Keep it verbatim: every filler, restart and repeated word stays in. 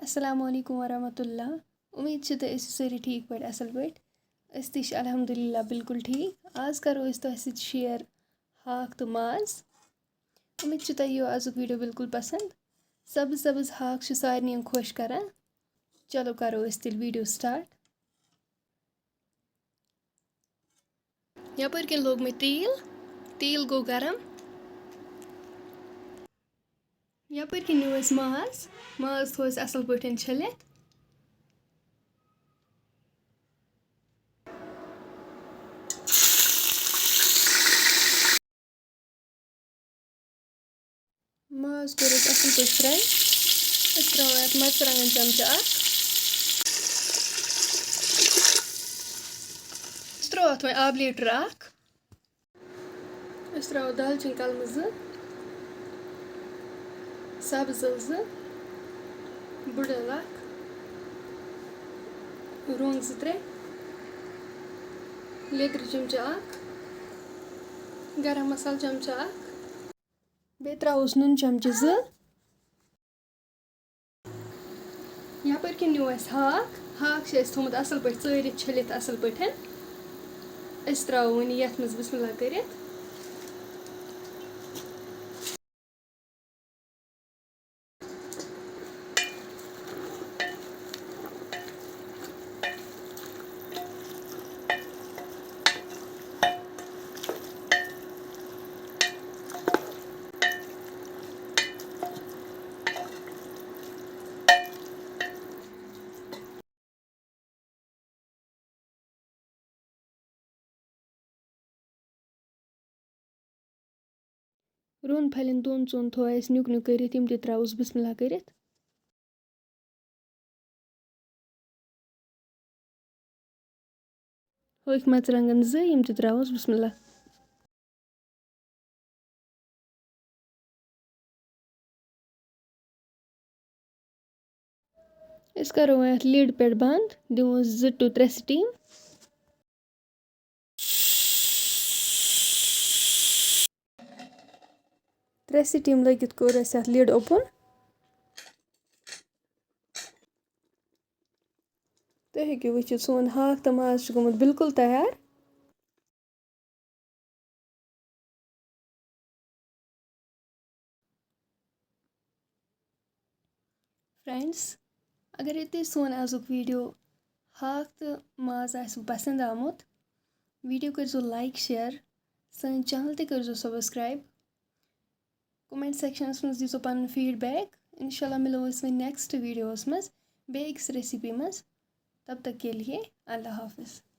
السلام علیکم ورحمۃ اللہ۔ اُمید چھِ تُہۍ ٲسِو سٲری ٹھیٖک پٲٹھۍ، اَصٕل پٲٹھۍ۔ أسۍ تہِ چھِ الحمدللہ بِلکُل ٹھیٖک۔ آز کَرو أسۍ تۄہہِ سۭتۍ share ہاکھ تہٕ ماز۔ اُمید چھِ تۄہہِ یِیو آزُک video بِلکُل پَسنٛد۔ سَبٕز سَبٕز ہاکھ چھُ سارنٕے خۄش کَران۔ چلو کَرو أسۍ تیٚلہِ video start۔ یَپٲرۍ کِنۍ لوگ مےٚ تیٖل، تیٖل گوٚو گرم۔ یَپٲرۍ کِنۍ نیوٗ اَسہِ ماز، ماز تھوٚو اَسہِ اَصٕل پٲٹھۍ چھٔلِتھ۔ ماز کوٚر اَسہِ اَصٕل پٲٹھۍ fry۔ أسۍ ترٛاوو اَتھ مَرژٕوانٛگَن چَمچہٕ اَکھ۔ أسۍ ترٛاوو اَتھ وۄنۍ آبہٕ لیٖٹر اَکھ۔ أسۍ ترٛاوو دالچیٖن کَلمہٕ زٕ، سَبٕز ٲلہٕ زٕ، بٕڈ ٲلہٕ اَکھ، رۄنٛگ زٕ ترٛےٚ، لیٚدرِ چَمچہٕ اَکھ، گرم مصالہٕ چَمچہٕ اَکھ، بیٚیہِ ترٛاووس نُن چَمچہٕ زٕ۔ یَپٲرۍ کِنۍ نیوٗ اَسہِ ہاکھ۔ ہاکھ چھُ اَسہِ تھوٚومُت اَصٕل پٲٹھۍ ژٲرِتھ، چھٔلِتھ اَصٕل پٲٹھۍ۔ أسۍ ترٛاوو وۄنۍ یَتھ منٛز بِسمِ اللہ کٔرِتھ۔ رۄہنہٕ پھلٮ۪ن دۄن ژۄن تھوٚو اَسہِ نیُک نیُک کٔرِتھ، یِم تہِ ترٛاووس بِسمِ اللہ کٔرِتھ۔ ہوٚکھۍ مَرژٕوانٛگَن زٕ، یِم تہِ ترٛاووس بِسمِ اللہ۔ أسۍ کَرو وۄنۍ اَتھ lid پٮ۪ٹھ بنٛد، دِمو زٕ to ترٛےٚ steam۔ ترٛےٚ steam لٔگِتھ کوٚر اَسہِ اَتھ lid open۔ تُہۍ ہیٚکِو وٕچھِتھ، سون ہاکھ تہٕ ماز چھُ گوٚمُت بِلکُل تیار۔ Friends، اگرے تۄہہِ سون آزُک video ہاکھ تہٕ ماز آسِوٕ پسنٛد آمُت، video کٔرۍزیو like، share، سٲنۍ channel تہِ کٔرۍزیو subscribe۔ Comment sectionس منٛز دیٖزیو پنُن feedback۔ اِنشاء اللہ مِلو أسۍ وۄنۍ next videoس منٛز بیٚیہِ أکِس recipe منٛز۔ تب تک کے لیے اللہ حافظ۔